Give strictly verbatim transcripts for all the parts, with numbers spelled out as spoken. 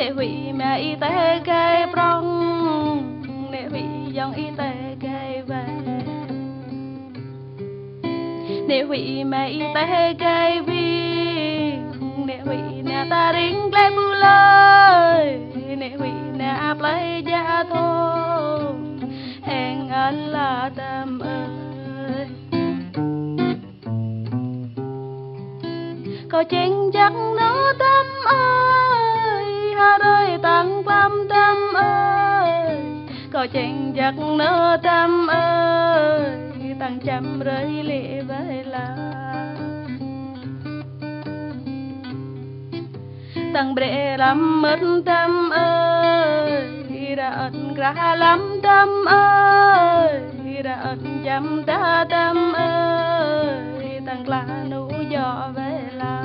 Nĕ huĭ mă Y Tê gai prŏng, nĕ huĭ yŏng Y Tê gai wai. Nĕ huĭ mă Y Tê gai wing, nĕ huĭ nă ta ring glai bu lơi, nĕ huĭ nă plơi ja thong, eng ala tăm ơi. Kâo čeng jak nơ tăm ơi, ha rơi tăng plam tăm ơi. Kâo čeng jak nơ tăm ơi, tăng čăm rơi lĕ wai la. Tăng brĕ lăm mơ̆t tăm ơi, ră ơ̆t krah lăm tăm ơi, ră ơ̆t čăm ta tăm ơi, tăng kla nu yŏ wai la.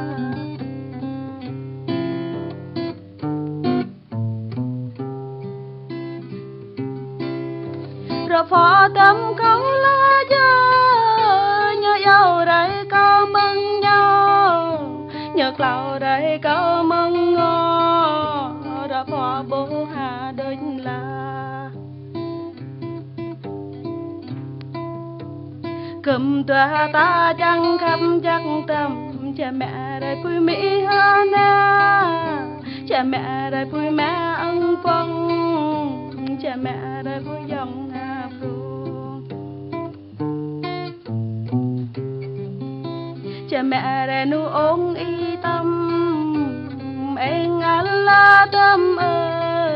Rơphŏ tăm kâo la jơ, ñu iâu rai kâo mơ̆ng ñu, ñu klâo rai kâo mơ̆ng ngŏ, rơphŏ ƀu ha đôč la. Kơm dua ta čang khăp jak tăm, ča mă rai pui mĭ hơna, ča mă rai pui mă ăng pŏng, ča mă rai pui yŏng ha prung. Ča mă rai nu ong Y Tăm, eng ala tăm ơi,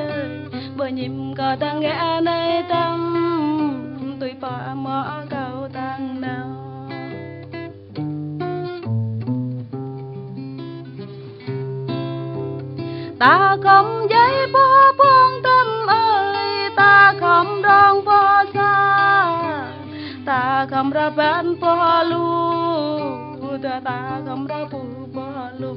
ƀu ñim kâo tăng ngă anai tăm, tui pă mă kâo tăng nao. Ta khŏm djai pơ pŏng tăm ơi, ta khŏm rong pơ sa, ta khŏm rơbat pơ lu, ta, ta khŏm rơpu pơ lu.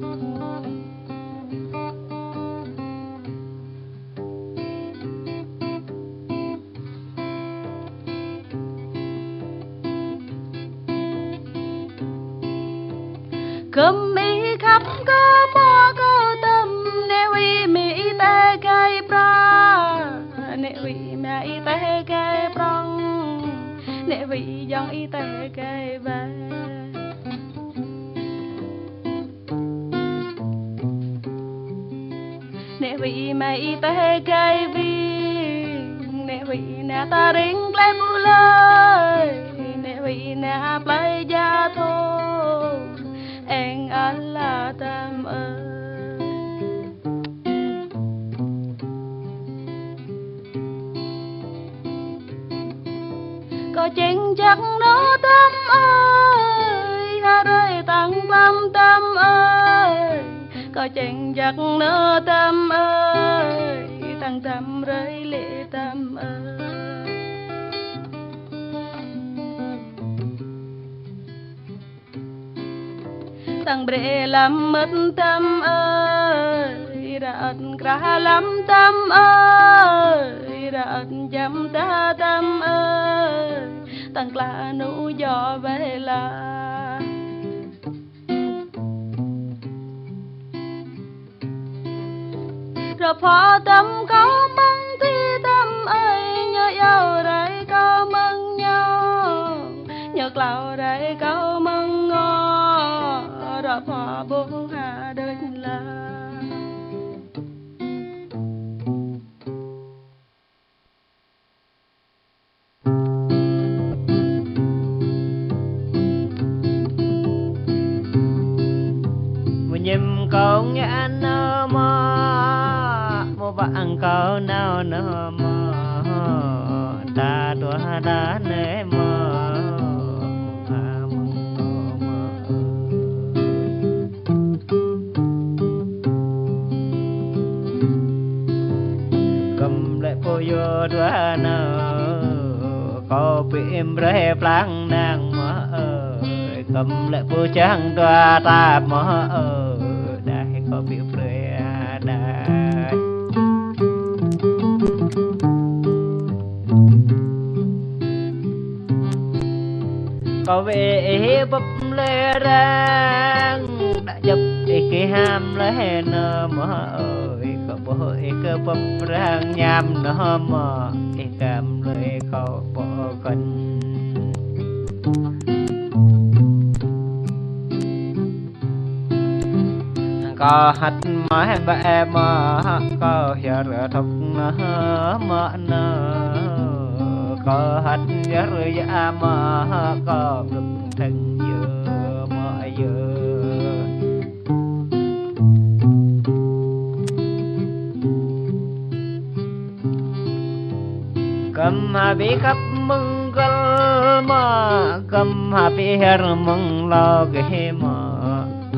Kơm ih khăp kơ mơ̆ kâo tăm, nĕ huĭ mĭ Y Tê gai pră, nĕ huĭ mă Y Tê gai prŏng, nĕ huĭ yŏng Y Tê gai wai. Nĕ huĭ mă Y Tê gai wing, nĕ huĭ nă ta ring glai bu lơi, nĕ huĭ nă plơi ja thô, eng ala tăm ơi. Kâo čeng jak nơ tăm ơi, ha rơi tăng plam tăm ơi. Kâo čeng jak nơ tăm ơi, tăng tăm rơi lĕ tăm ơi. Tăng brĕ lăm mơ̆t tăm ơi, ră ơ̆t krah lăm tăm ơi, ră ơ̆t čăm ta tăm ơi, tăng kla nu yŏ wai la. Rơphŏ tăm kâo mơ̆ng tui tăm ơi, ñu iâu rai kâo mơ̆ng ñu, ñu klâo rai kâo mơ̆ng ngŏ, rơphŏ ƀu ha đôč la. Mơñum kâo ngă nao mơ̆, mơ̆ ƀă kâo nao nao mơ̆, ta dua ta nao mơ̆, mơ̆ ha mơ̆ng nao mơ̆. Kơm lĕ pô yua dua nao, kâo ƀu ƀrơi plang năng mơ̆ ơi. Kơm lĕ pô čang dua tap mơ̆ ơi, đah kâo ƀu ƀrơi đah. Kâo wĕ ih bưp lĕ răng, đah djăp ih kơham lĕ nao mơ̆ ơi. Kâo Ƀô̆ ih kơ pơprang ñam nao mă, ih kăm lui kâo ƀô̆ kơn. Kâo hăt mă bĕ mă, kâo hiăr thŏk nao mă nao. Kâo hăt hiăr yă mă, kâo blŭk thĕng yơh mă yơh. Kăm hă ƀing khăp mơ̆ng găl mă, kăm hă ƀing hiăr mơ̆ng lŏ gih mă.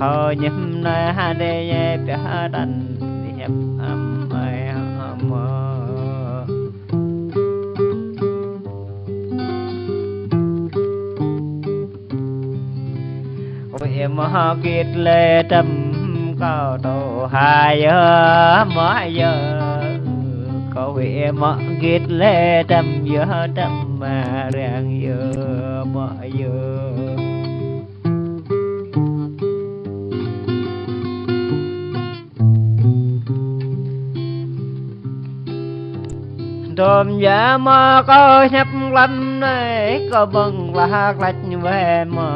Kâo ñăm nai hă đe ñe pia hă đăn, hiăp am ai hă mă. Wĭ mă git lĕ tăm kâo tŏ ha yơh mă yơh. Kâo wĭ mă git lĕ tăm yơh tăm mă răng yơh mă yơh. Dôm yă mă kâo hiăp glăm nai, kâo mơ̆ng lah klač wai mă.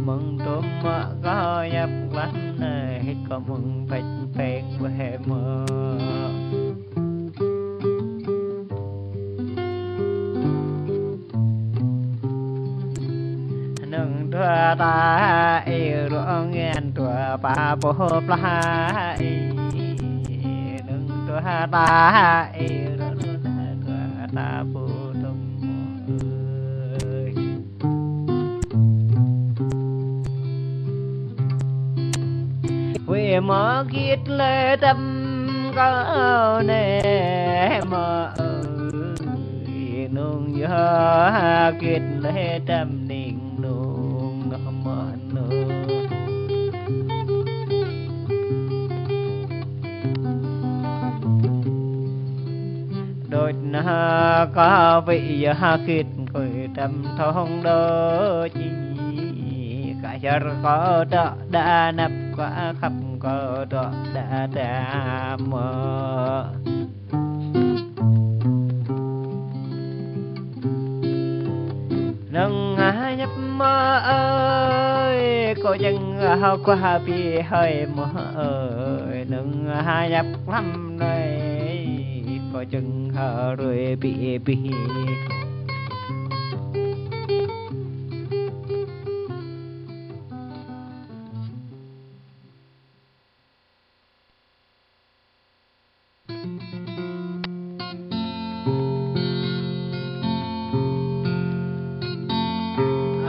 Mơ̆ng dôm mă kâo hiăp glăm nai, kâo mơ̆ng pĕč pĕng wai mă. Nưng dua ta i rŏ ngen dua pa pô plah i. Nưng dua ta i rŏ dua ta pô tŭm ơi. Wĭ mă git lĕ tăm kâo nai mă ơi. Nung yơh git lĕ tăm ning nung nơh mă nơh. Đôč nơh kâo wĭ yơh git kơi tăm thong đôč. Kơ hiăr kâo dŏ đa năp kơ khăp kâo dŏ đa đa mă. Nưng hă hiăp mă ơi, kâo čang hă kuah ƀi hơi mă ơi. Nưng hă hiăp glăm nai, kâo čang hă rui ƀi ƀi.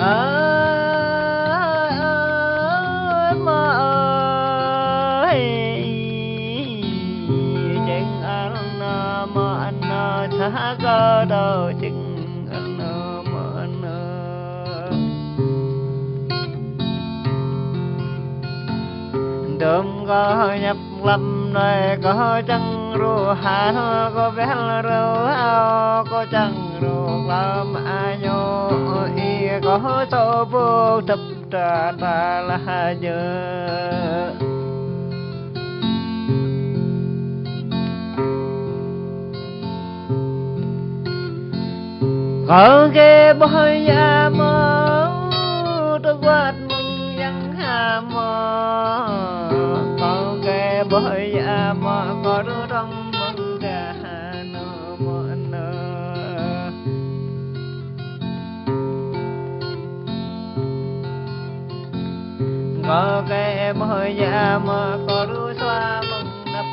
Ơ, ơ, mă ơi, čang ăn mă ăn sa kơ đao čang ăn mă ăn. Dôm kâo hiăp glăm nai kâo čang rŏ hăl kâo bel rŏ hăl kâo čang rŏ glăm añô i kâo sô bôk tăp ta ta lah jơ̆. Kâo kơ ƀơi yă mă, tơguat mơ̆ng yang ha mă. Kâo kơ ƀơi yă mă, kâo rơđông mơ̆ng gah nơ mơ̆n nơ. Kâo kơ ƀơi yă mă, kâo rơsua mơ̆ng năp.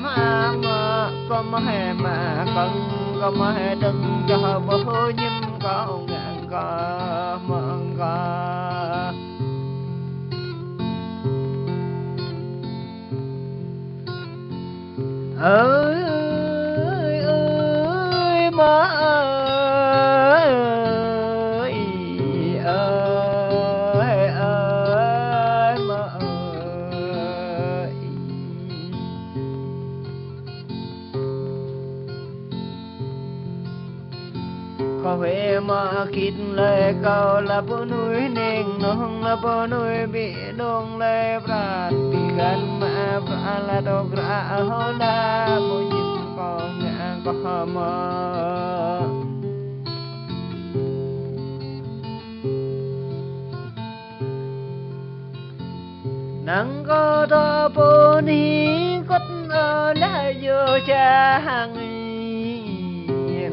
Mă mă kơ mă hê mă kơ̆ng, kơ mă hê tơ̆ng, čơh ƀơh ñim kơ ngă kơ mă kơ. Ơi, ơi, mă ơi, ơi, ơi, mă ơi. Kâo huĭ mă git lĕ kâo lăp nuih ning nong lăp nuih ƀiă dong lĕ prat pi gan mă prat la dŏ kră hô la mơ̆ ñim kâo ngă kâo mă. Năng kâo dŏ pô ni kŏt ơ lĕ yua čang.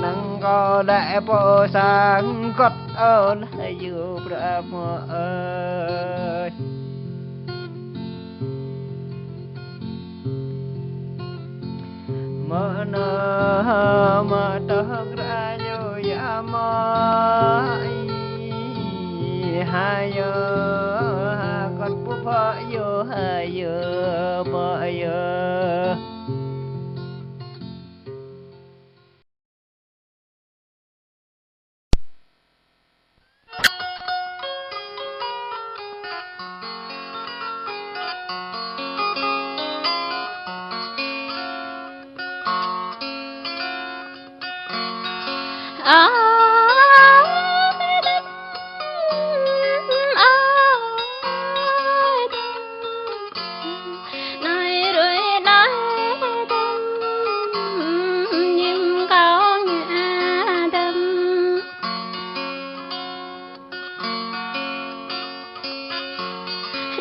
Năng kâo lĕ pô sang kŏt ơ lĕ yua pră mơ̆ ơi. Mơ̆ nơh mă tơh kră ñu yă mă ih ha yơ ha kŏt pơpă yơ ha yơ pă yơ.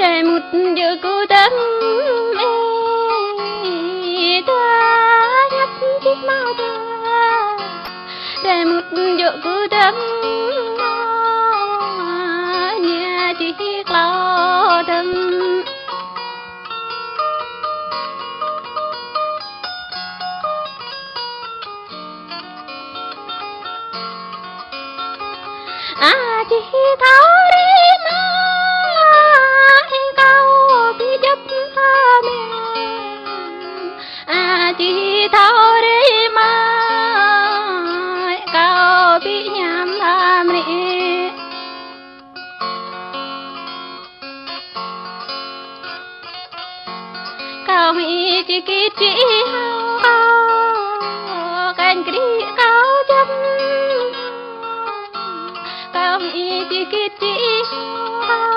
Rai mŭt jơ̆ kơ dăm ê ta ñăp čih mă ta. Rai mŭt jơ̆ kơ dăm nia čih klâo dăm. A čih thâo ri mă, kâo ƀu djŏp hơmĕn. A čih thâo ri mă, kâo ƀu ñăm hơmĕn. Kâo hmư̆ či kit či hăng kâo, kanh kri kâo čăm. Kâo hmư̆ či kit či hăng kâo,